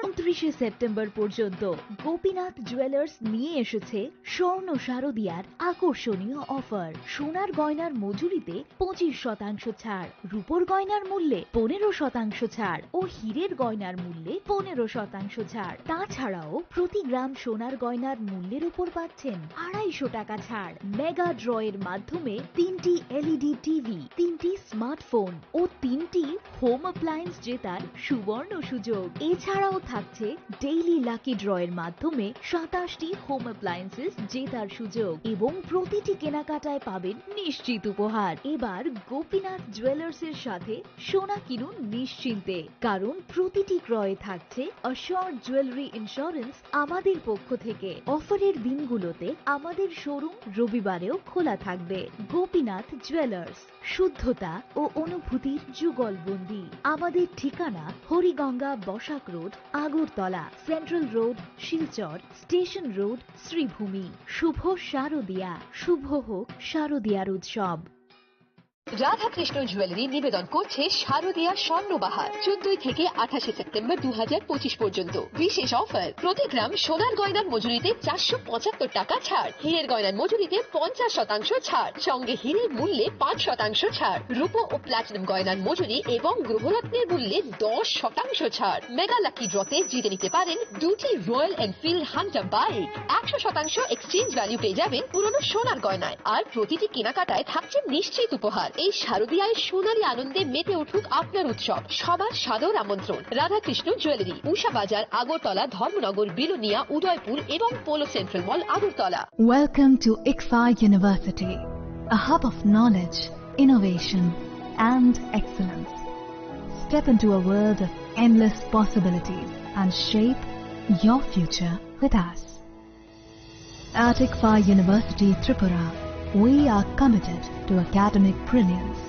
ঊনত্রিশে সেপ্টেম্বর পর্যন্ত গোপীনাথ জুয়েলার্স নিয়ে এসেছে স্বর্ণ শারদিয়ার আকর্ষণীয় অফার। সোনার গয়নার মজুরিতে পঁচিশ শতাংশ ছাড়, রূপোর গয়নার মূল্যে পনেরো শতাংশ ছাড় ও হীরের গয়নার মূল্যে পনেরো শতাংশ ছাড়। তাছাড়াও প্রতি গ্রাম সোনার গয়নার মূল্যের উপর পাচ্ছেন আড়াইশো টাকা ছাড়। মেগা ড্র এর মাধ্যমে তিনটি এলইডি টিভি, তিনটি স্মার্টফোন ও তিনটি হোম অ্যাপ্লায়েন্স জেতার সুবর্ণ সুযোগ। এছাড়াও থাকছে ডেইলি লাকি ড্র এর মাধ্যমে সাতাশটি হোম অ্যাপ্লায়েন্সেস জেতার সুযোগ এবং প্রতিটি কেনাকাটায় পাবেন নিশ্চিত উপহার। এবার গোপীনাথ জুয়েলার্স এর সাথে সোনা কিনুন নিশ্চিন্তে, কারণ প্রতিটি ক্রয়ে থাকছে অ্যাসিওরড জুয়েলারি ইন্স্যুরেন্স আমাদের পক্ষ থেকে। অফারের দিনগুলোতে আমাদের শোরুম রবিবারেও খোলা থাকবে। গোপীনাথ জুয়েলার্স, শুদ্ধতা ও অনুভূতির যুগলবন্দি। আমাদের ঠিকানা Hariganga Basak road, Agartala, central road, Silchar, station road, Sribhumi. শুভ শারদিয়া, শুভ হোক শারদিয়ার উৎসব। রাধাকৃষ্ণ জুয়েলারি নিবেদন করছে শারদিয়া স্বর্ণবাহার, চোদ্দই থেকে আঠাশে সেপ্টেম্বর দু হাজার পঁচিশ পর্যন্ত। বিশেষ অফার, প্রতি গ্রাম সোনার গয়নার মজুরিতে চারশো পঁচাত্তর টাকা ছাড়, হীরের গয়নার মজুরিতে পঞ্চাশ শতাংশ ছাড়, সঙ্গে হীরের মূল্যে পাঁচ শতাংশ ছাড়, রূপো ও প্লাটিনাম গয়নার মজুরি এবং গ্রহরত্নের মূল্যে দশ শতাংশ ছাড়। মেগা লাকি ড্রতে জিতে নিতে পারেন দুটি রয়্যাল এনফিল্ড হান্টার বাইক, একশো শতাংশ এক্সচেঞ্জ ভ্যালু পেয়ে যাবেন পুরনো সোনার গয়নায়। আর প্রতিটি কেনাকাটায় থাকছে নিশ্চিত উপহার। এই শারদীয়ায় সোনালী আনন্দে মেতে উঠুক আপনার উৎসব। সবার সাদর আমন্ত্রণ। রাধাকৃষ্ণ জুয়েলারি, উষা বাজার, আগরতলা, ধর্মনগর, বিলোনিয়া, উদয়পুর এবং polo central mall, Agartala. Welcome to ICFAI University, a hub of knowledge, innovation, and excellence. Step into a world of endless possibilities and shape your future with us. At ICFAI University Tripura, we are committed to academic brilliance.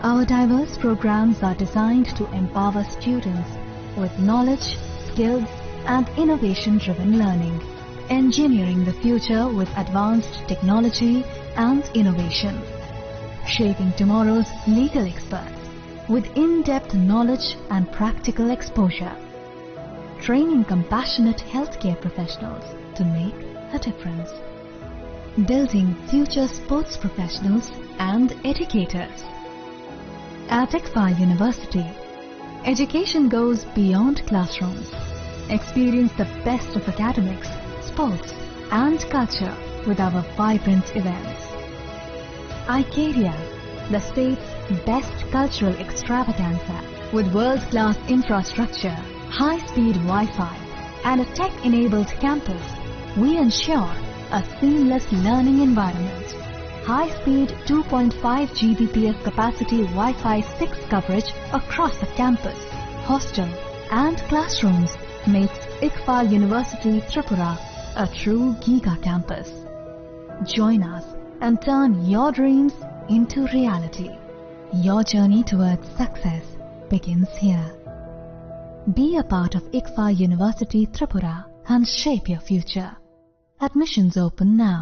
Our diverse programs are designed to empower students with knowledge, skills, and innovation driven learning, engineering the future with advanced technology and innovation, shaping tomorrow's legal experts with in depth knowledge and practical exposure, training compassionate healthcare professionals to make a difference, building future sports professionals and educators. At ICFAI University, education goes beyond classrooms. Experience the best of academics, sports, and culture with our vibrant events. ICARIA, the state's best cultural extravaganza, with world-class infrastructure, high-speed Wi-Fi, and a tech-enabled campus, we ensure a seamless learning environment. High-speed two point five G B P S capacity Wi-Fi six coverage across the campus, hostel, and classrooms makes ICFAI University Tripura a true giga campus. Join us and turn your dreams into reality. Your journey towards success begins here. Be a part of ICFAI University Tripura and shape your future. Admissions open now.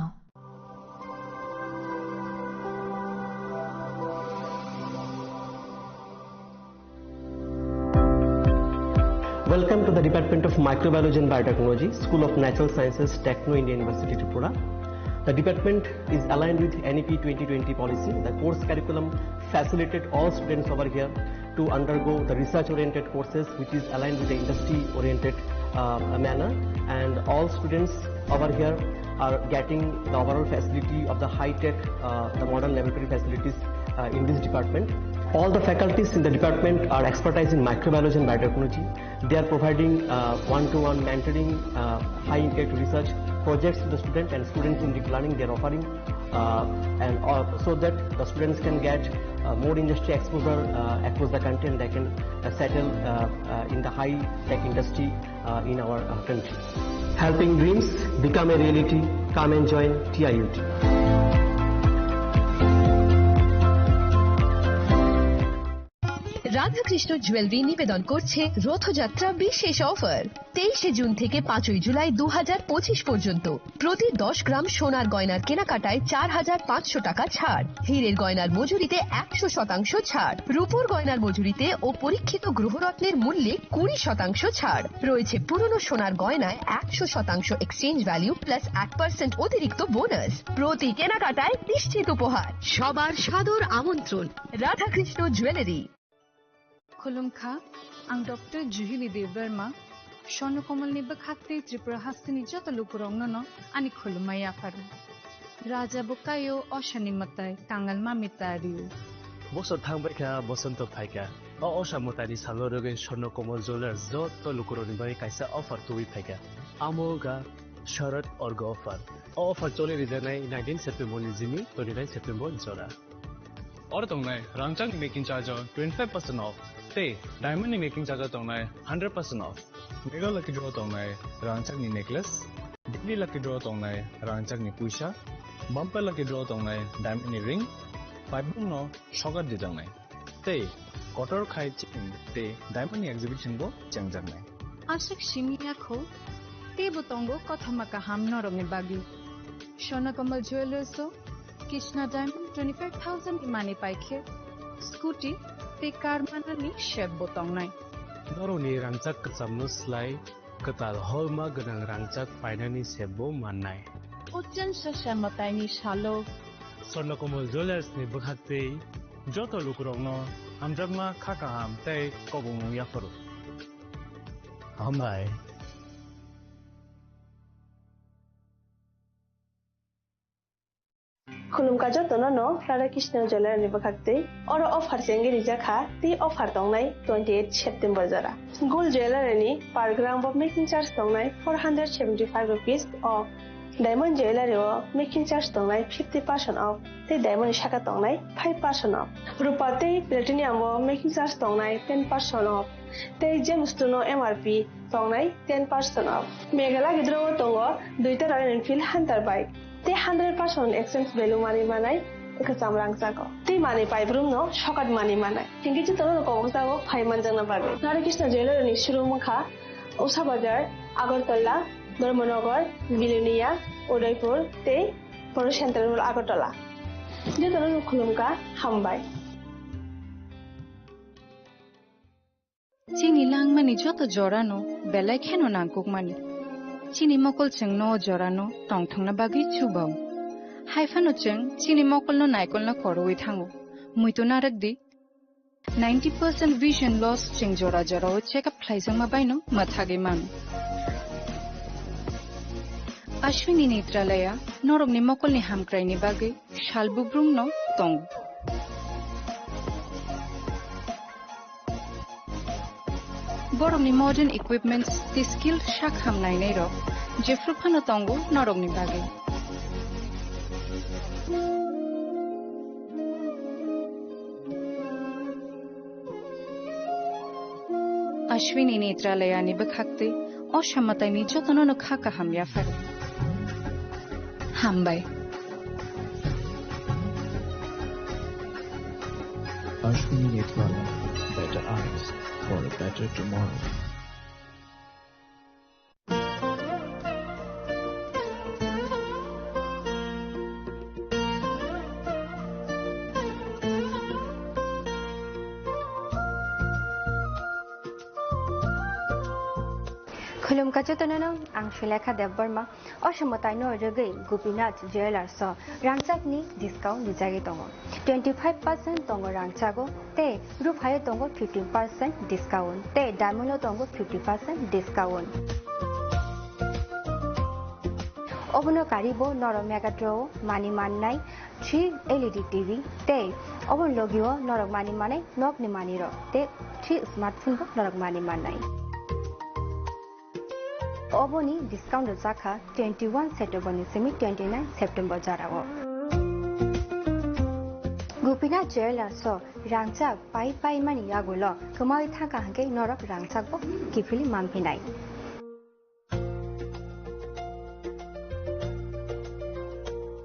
Welcome to the Department of Microbiology and Biotechnology, School of Natural Sciences, Techno India University, Tripura. The department is aligned with N E P twenty twenty policy. The course curriculum facilitated all students over here to undergo the research-oriented courses, which is aligned with the industry-oriented, uh, manner. And all students over here are getting the overall facility of the high-tech, uh, the modern laboratory facilities, uh, in this department. All the faculties in the department are expertise in microbiology and biotechnology. They are providing, uh, one-to-one mentoring, uh, high-impact research projects to the student and students in deep learning. They are offering, uh, and, uh, so that the students can get, uh, more industry exposure, uh, across the country, and they can, uh, settle, uh, uh, in the high-tech industry, uh, in our, uh, country. Helping dreams become a reality. Come and join T I U T. Radhakrishna jewellery নিবেদন করছে রথযাত্রা বিশেষ অফার। তেইশে জুন থেকে পাঁচই জুলাই দু হাজার পঁচিশ পর্যন্ত প্রতি দশ গ্রাম সোনার গয়নার কেনাকাটায় চার হাজার পাঁচশো টাকা ছাড়, হীরের গয়নার মজুরিতে একশো শতাংশ ছাড়, রূপোর গয়নার মজুরিতে ও পরীক্ষিত গ্রহরত্নের মূল্যে কুড়ি শতাংশ ছাড় রয়েছে। পুরনো সোনার গয়নায় একশো শতাংশ এক্সচেঞ্জ ভ্যালু প্লাস এক পার্সেন্ট অতিরিক্ত বোনাস। প্রতি কেনাকাটায় নিশ্চিত উপহার। সবার সাদর আমন্ত্রণ Radhakrishna jewellery. Khulumkha, ang Doctor Juhili Debbarma, Swarno Komolni bwkhak tei Tripura hasteni joto lukurokno no ani khulumma yapharo. Raja bo kaio, osani mwtai, kangal mami ta rio. Bosor thangbai kha, bosonto phaikha. O osa mwtaini salo rwgwi Swarno Komol Jewellers joto lukurokni bagwi kaisa offer tubui phaikha. Amo wngkha Sharad Orgo offer. O offer choli rijaknai nineteen September ni jimi twenty nine September ni jora. Oro tongnai rangchakni making charge o twenty five percent off tei diamond ni making charge o tongnai hundred percent off. Mega lucky draw tongnai rangchakni necklace, daily lucky draw tongnai rangchakni puisa, bumper lucky draw tongnai diamond ni ring, paibung no sokat dijaknai. Tei kotor khai chini tei diamond ni exhibition bo chengjaknai. Aswk simi yakho, teibo tongo kothoma kaham norokni bagwi. Swarno Komol Jewellers o Krishna Diamond twenty five thousand ni mani paikhe scooty tei car manani sep bo tongnai. Norokni rangchak kwchamno slai kwtal holma gwnang rangchak painani sep bo mannai. O chwng sasa mwtaini salo Swarno Komol Jewellers ni bwkhak tei joto lukurokno hamjakma kha kaham tei kobongmung yapharo. Hambai. Khulumkha jotono no Radha Krishna Jewellery ni bwkhak tei oro offer chengwi rijak kha tei offer tongnai twenty eight September jora. Gold Jewellery ni per gram bo making charge tongnai four hundred seventy five rupees o. Diamond Jewellery o making charge tongnai fifty percent off tei diamond ni saka tongnai five percent off. Rupa tei platinum o making charge tongnai ten percent off tei gems two no M R P tongnai ten percent off. Meghalaya gidro o tongo duita Royal Enfield Hunter bike tei hundred percent exchange value mani manai kwcham rangchak o. Tei mani paibrum no sokat mani manai. Hinkhe jotono kobok jago phai manjakna bagwi. Radha Krishna Jewellery ni showroom wngkha Usha Bazar, Agartala, Dharmanagar, Bilonia, Udaipur tei Poro Central Mall Agartala. Jotono no khulumkha, hambai. Chini langmani joto jorano belai kheno nangkukmani. Chini mokol chwngno o jorano tongthokna bagwi chubao. Haiphano chwng chini mokolno naikolna khorwi thango. Muitu narwkdi, ninety percent vision loss chwng jora jorao check up khlaijakma baino mwthagwi mano. Ashwini Netralaya norokni mokolni hamkraini bagwi sal bubrumno tongo. Borokni modern equipments tei skilled sakham nainairok jephru phano tongo norokni bagwi. Ashwini Netralayani bwkhaktwi o samataini jotono no kha kaham yapharo. Hambai. Ashwini Netralaya, better eyes for a better tomorrow. Khulumkha jotono no, ang Sulekha Debbarma. O somataino rwgwi Gopinath Jewellers o rangchakni discount rijagwi tongo. Twenty five percent tongo rangchago tei ruphaio tongo fifteen percent discount tei diamond o tongo fifty percent discount. Obono karibo norok Megatron o mani mannai three L E D T V tei oboni logio norok mani manai nokni manirok tei three smartphone bo norok mani mannai. Oboni discount rwjakha twenty one September ni simi twenty nine September jorao. Gopinath Jewellers o rangchak pai pai mani yagulo kwmawi thangkha hwnkhe norok rangchak bo kiphilwi manphinai.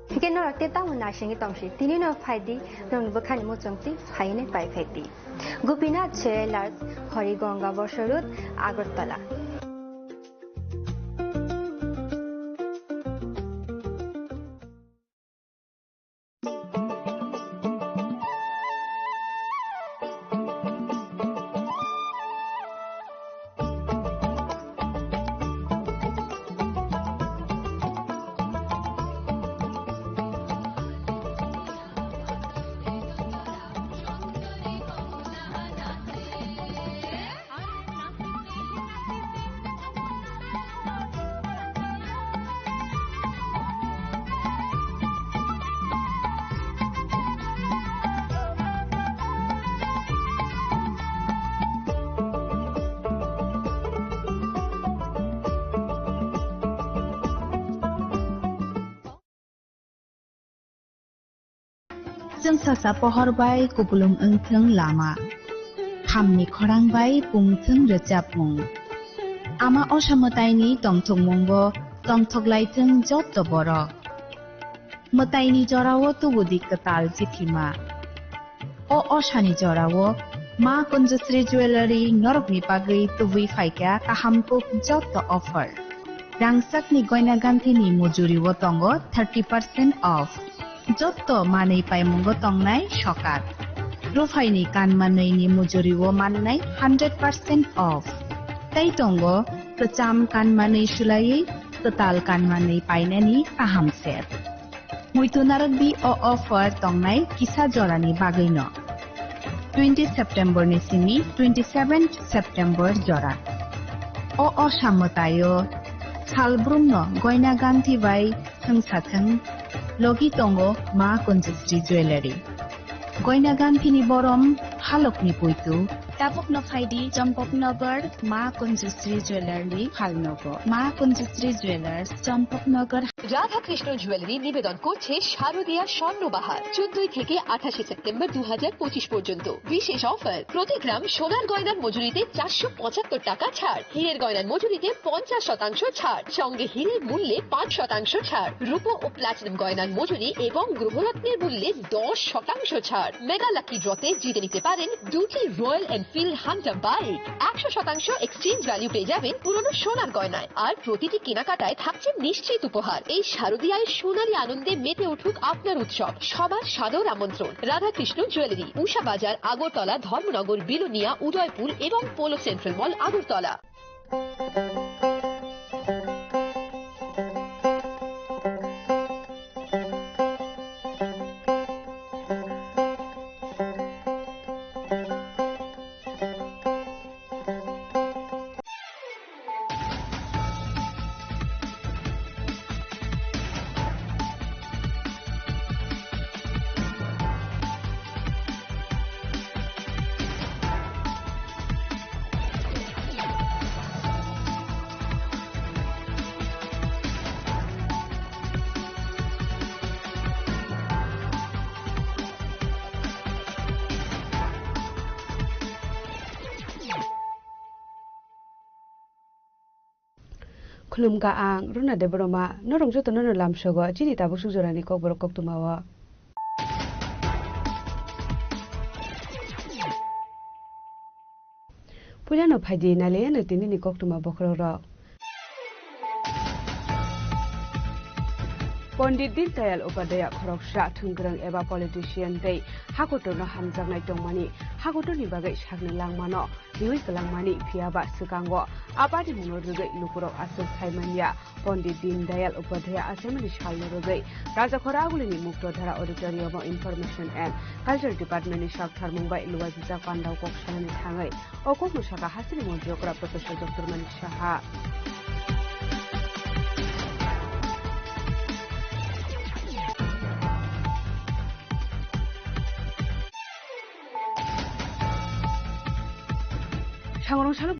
Hwnkhe norok tei tamo naisingwi tongsi, tini no phaidi, nokni bwkhani muchungtwi phainai pai phaidi. Gopinath Jewellers, Horigonga Bosor Road, Agartala. Chwng sasa pohor bai kupulung wngthwng lama, khamni khorang bai pungthwng rwchapmung. Ama osa mwtaini tongthokmungo tongthoklaithwng jotto borok. Mwtaini jorao tubudi kwtal chithima. O osani jorao Ma Kunjusri Jewellery norokni bagwi tubui phaikha kaham kuk jotto offer. Rangchakni goina ganthini mujuribo tongo thirty percent off. Jotto manwi paimungo tongnai sokat. Ruphaini kanmanwini mujuribo mannai hundred percent off. Tei tongo kwcham kanmanwi sulaiwi kwtal kanmanwi painani kaham set. Muitu narwkdi o offer tongnai kisa jorani bagwino. Twenty September ni simi twenty seven September jora. O osa mwtaio salbrumno goina ganthi bai thwngsathwng logi tongo Ma Kunjusri Jewellery. Goina ganthini borom halokni puitu. Tabukno phaidi Champaknagar Ma Kunjusri Jewellery ni phalnogo. Ma Kunjusri Jewellers, Champaknagar. Radhakrishna jewellery নিবেদন করছে শারদীয়া স্বর্ণবাহার, চোদ্দই থেকে আঠাশে সেপ্টেম্বর দু হাজার পঁচিশ পর্যন্ত। বিশেষ অফার, প্রতি গ্রাম সোনার গয়নার মজুরিতে চারশো পঁচাত্তর টাকা ছাড়, হীরের গয়নার মজুরিতে পঞ্চাশ শতাংশ ছাড়, সঙ্গে হীরের মূল্যে পাঁচ শতাংশ ছাড়, রূপো ও প্লাটিনাম গয়নার মজুরি এবং গ্রহরত্নের মূল্যে দশ শতাংশ ছাড়। মেগা লাকি ড্রতে জিতে নিতে পারেন দুটি রয়্যাল এনফিল্ড হান্টার বাইক, একশো শতাংশ এক্সচেঞ্জ ভ্যালু পেয়ে যাবেন পুরনো সোনার গয়নায়, আর প্রতিটি কেনাকাটায় থাকছে নিশ্চিত উপহার। এই শারদীয়ায় সোনালী আনন্দে মেতে উঠুক আপনার উৎসব। সবার সাদর আমন্ত্রণ। রাধাকৃষ্ণ জুয়েলারি, উষা বাজার, আগরতলা, ধর্মনগর, বিলোনিয়া, উদয়পুর এবং polo central mall, Agartala. Khulumkha ang Runa Debbarma, norok jotono no lamsogo chini tabuk suk jorani kokborok koktwma o. Puilano phaidi nailaiano tinini koktwma bokhorok rok. Pondit Dindayal Upadhyaya khoroksa thwngkwrwng eba politician tei hakuturno hamjaknai tongmani, hakuturni bagwi sakni langmano riwi kwlangmani, phiyaba swkango a party mungno rwgwi lukurok aswk sai manya. Pondit Dindayal Upadhyaya achaimani salno rwgwi Rajakhora Agulini Muktodhara Auditorium o Information and Culture Department ni saktharmung bai luajijak pandao kok sanani thangwi o kokno sakha hasteni montri okra Professor Doctor Manik Saha. Sangrong salo